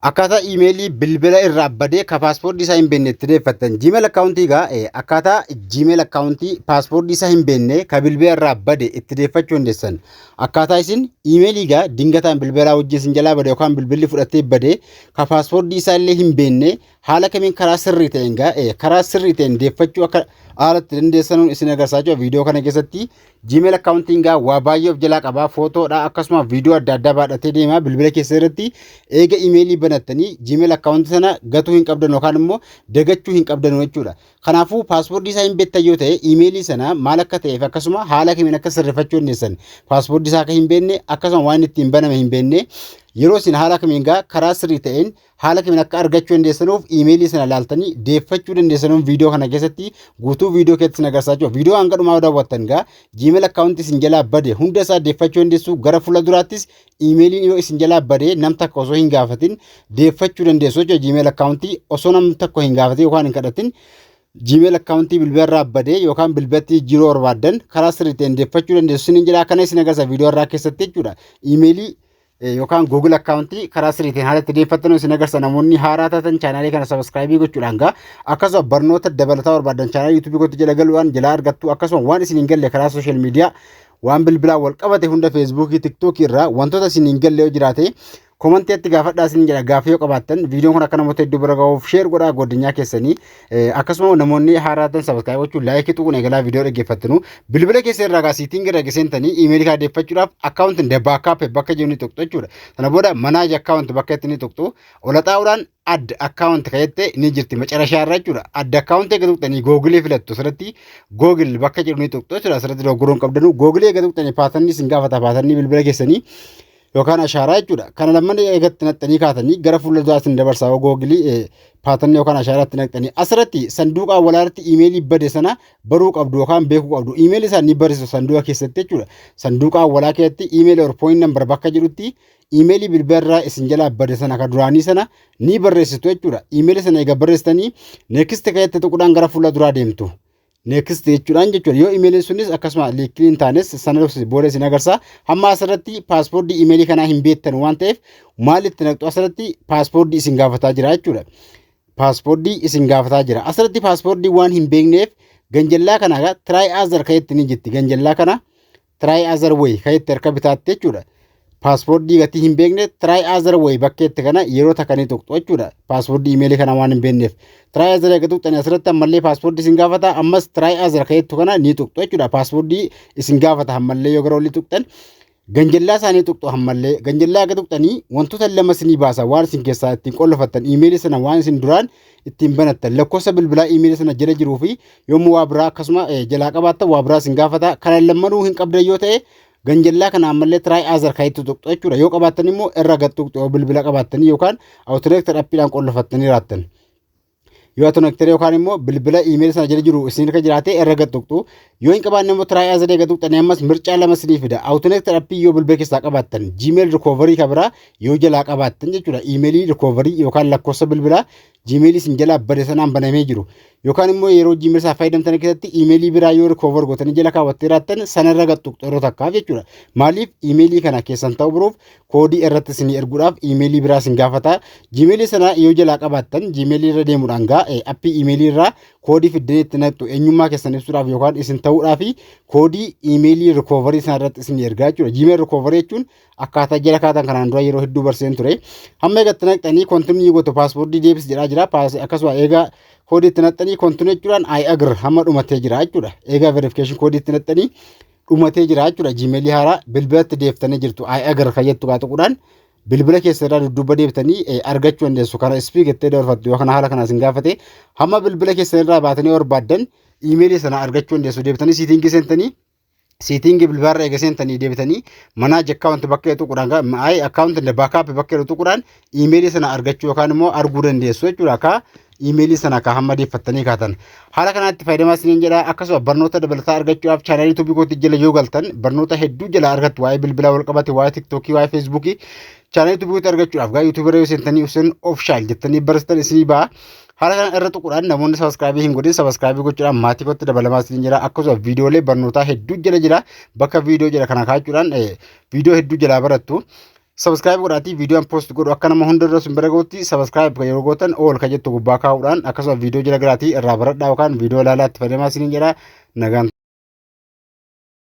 Akkaataa iimeelii bilbila irraa badee ka passwordii isaa hin beekne itti deeffattan. Gmail accountii egaa akkaataa Gmail accountii passwordii isaa hin beekne ka bilbila irraa bade itti deeffachuu dandeessan. Akkaataa isin iimeelii egaa dingataan bilbilaa wajjin isin jalaa bade yookaan bilbilli fudhatee bade ka passwordii isaa illee hin beekne haala kamiin karaa sirrii ta'een egaa karaa sirrii ta'een deeffachuu akka haala itti dandeessanuun isin agarsiisaa jira viidiyoo kana keessatti. Gmail accountiin gaa waa baay'ee of jalaa qaba. Footoodha, akkasuma viidiyoo adda addaa baadhatee deema bilbila keessa irratti. Eega imeelii banattanii Gmail accountii sana gatuu hin qabdan yookaan immoo dagachuu hin qabdan jechuudha. Kanaafuu passwordii isaa hin beektan yoo ta'e, imeelii sana maal akka ta'eef akkasuma haala kamiin akka sirreeffachuu dandeessan, passwordii isaa akka hin beekne akkasuma waan ittiin baname hin beekne, yeroo isin haala kamiin gaa karaa sirrii ta'een haala kamiin akka argachuu dandeessanuuf iimeelii sana laaltanii deeffachuu dandeessanuuf viidiyoo kana keessatti guutuu viidiyoo keessatti isin agarsiisaa jiru. Viidiyoo hanga dhumaa daawwattan gaa Gmail accountii isin jalaa bade hunda isaa deeffachuu dandeessu. Gara fuula duraattis iimeeliin yoo isin jalaa bade nam takka osoo hin gaafatin deeffachuu dandeessu jechuudha. Gmail accountii osoo nam tokko hin gaafatin yookaan hin kadhatin Gmail accountii bilbila irraa badee yookaan bilbilatti jijjiiruu barbaaddan karaa sirrii ta'een deeffachuu dandeessu isiniin jedha. Kana isin agarsiisa viidiyoo irraa keessatti jechuudha. Iimeelii yookaan Google accountii karaa sirriitiin haala itti deeffattan isin agarsiisa. Namoonni haaraa taatan chaanaalii kana subscribe gochuudhaan gaa akkasuma barnoota dabalataa barbaadan chaanaalii YouTubeii kootti jala galuudhaan jalaa argattu. Akkasuma waan isin hin galle karaa social media waan bilbilaan wal qabate hunda, Facebookii, TikTokii irraa wantoota isin hin galle yoo jiraate commentiitti gaafadhaa isin jedha. Gaaffii yoo qabaattan viidiyoon kun akka namoota hedduu bira gahuuf share godhaa godinyaa keessanii. Akkasuma namoonni haaraa ta'an subscribe gochuun, likeii tuquun eegalaa viidiyoo dhaggeeffattanu. Bilbila keessa irraa gaa setting irra seentanii iimeelii kaa deeffachuudhaaf account and backup bakka jiru ni tuqxu jechuudha. Sana booda manage account bakka itti ni tuqxu. Ola xaa'uudhaan add account ka'ette ni jirti macarashaa irra jechuudha. Add account eega tuqxanii Googleii filattu. Asirratti Google bakka jedhu ni tuqxu jechuudha. Asirratti dogoggoruu hin qabdanu. Googleii eega tuqxanii patternii isin gaafata, patternii bilbila keessanii yookaan ashaaraa jechuudha. Kana lamman eegatti naqxanii kaatanii gara fuula duraa isin dabarsaa. Googleii patternii yookaan ashaaraa itti naqxanii asirratti sanduuqa awwaalaatti iimeelii bade sana baruu qabdu yookaan beekuu qabdu. Iimeelii isaan ni barreessu sanduuqa keessatti jechuudha. Sanduuqa awwaalaa keessatti email or phone number bakka jedhutti iimeelii bilbila irraa isin jalaa bade sana ka duraanii sana ni barreessitu jechuudha. Iimeelii sana egaa barreessitanii next ka'etti tuquudhaan gara fuula duraa deemtu. Next jechuudhaan jechuudha. Yoo iimeeliin sunis akkasuma leakii hin taanes sana booda isin agarsiisa. Hamma asirratti passwordii iimeelii kanaa hin beektan waan ta'eef maal itti naqxu? Asirratti passwordii isin gaafataa jira jechuudha. Passwordii isin gaafataa jira. Asirratti passwordii waan hin beekneef ganjallaa kana try other ka'etti ni jirti. Ganjallaa kana try other way ka'etti harka bitaatti jechuudha. Passwordii gatii hin beekne try other way bakkeetti kana yeroo takka ni tuqxu jechuudha. Passwordii iimeelii kana waan hin beekneef. Try other eega tuqxanii asirratti ammallee passwordii isin gaafata. Ammas try other ka'ettu kana ni tuqxu jechuudha. Passwordii isin gaafata ammallee yoo gara olii tuqxan. Ganjallaa isaanii tuqxu ammallee. Ganjallaa eega tuqxanii wantoota lama isinii baasa. Waan isin keessaa ittiin qollofattan, iimeelii sana waan isin duraan ittiin banattan, lakkoofsa bilbilaa iimeelii sana jala jiruu fi yommuu waa biraa akkasuma jalaa qabaattan waa biraa isin gaafata. Kana lammanuu hin qabdan yoo ta'e ganjallaa kana ammallee try other ka'etti tuqxu jechuudha. Yoo qabaattan immoo irra gad tuqxu, yoo bilbila qabaattanii yookaan authenticator appiidhaan qollofattanii raattan. Yoo authenticator yookaan immoo bilbila iimeelii sana jala jiru isin irra jiraate irra gad tuqxu. Yoo hin qabaanne immoo try other gad tuqxanii ammas mircaa lama isinii fida. Authenticator appii yoo bilbila keessaa qabaattan, Gmail recovery kan biraa yoo jalaa qabaattan jechuudha. Iimeelii recovery yookaan lakkoofsa bilbilaa Gmailii isin jalaa bade sanaan banamee jiru. Yookaan immoo yeroo Gmail isaa fayyadamtan keessatti iimeelii biraa yoo recover gootanii jala kaawwattee jiraattan sanarra gad tuqxu yeroo takkaaf jechuudha. Maaliif? Iimeelii kana keessan ta'uu biruuf koodii irratti isinii erguudhaaf iimeelii biraa isin gaafata. Gmailii sana yoo jalaa qabaattan Gmailii irra deemuudhaan gaa appii iimeelii irraa koodii fiddanii itti naqxu. Eenyummaa keessan ibsuudhaaf yookaan isin ta'uudhaaf koodii iimeelii recovery sana irratti isinii ergaa jechuudha. Gmail recovery jechuun akkaataa jala kaatan kanaan dura yeroo hedduu barseen ture. Hamma eegatti naqxanii continue gootu. Passwordii deebis jedhaa jira. Akkasuma eegaa koodii itti naqxanii continue jechuudhaan I agree hamma dhumatee jira jechuudha. Eegaa verification koodii itti naqxanii dhumatee jira jechuudha. Gmailii haaraa bilbilatti deeftanii jirtu. I agree kan jettu kaa tuquudhaan bilbila keessa irraa dudduuba deebitanii argachuu dandeessu. Kana skip jettee dabarfattu yoo kana haala kanaa isin gaafate. Hamma bilbila keessa irraa baatanii barbaaddan iimeelii sana argachuu dandeessu. Deebitanii settingii seentanii, settingii bilbilarra eega seentanii deebitanii manage account bakka tuquudhaan, ayi account and backup bakka tuquudhaan iimeelii sana argachuu yookaan immoo arguu dandeessu jechuudha. Akka iimeelii sana akka hamma deeffattanii kaatan. Haala kanaatti fayyadamaa isiniin jedha. Akkasuma barnoota dabalataa argachuudhaaf chaanaalii YouTubeii kootti jala yoo galtan barnoota hedduu jala argattu. Waa'ee bilbilaa wal qabate, waa'ee TikTokii, waa'ee Facebookii chaanaalii YouTubeii kootti argachuudhaaf gaa YouTubeii irra yoo seentanii isin official jettanii barsiistan isinii ba'a. Haala kana irra tuquudhaan namoonni subscribeii hin godhin subscribeii gochuudhaan maatii kootti dabalamaa isiniin jira. Akkasuma viidiyoolee barnootaa hedduu jala jira. Bakka viidiyoo jala kana kaachuudhaan viidiyoo hedduu jalaa barattu. Subscribe godhaatii viidiyoo an post godhu akka nama hunda dura sun bira gahutti subscribe yeroo gootan all ka jettu gubbaa kaa'uudhaan, akkasuma viidiyoo jala garaatii irraa baradhaa yookaan viidiyoo ilaalaa itti fayyadamaa isiniin jedha. Nagaan.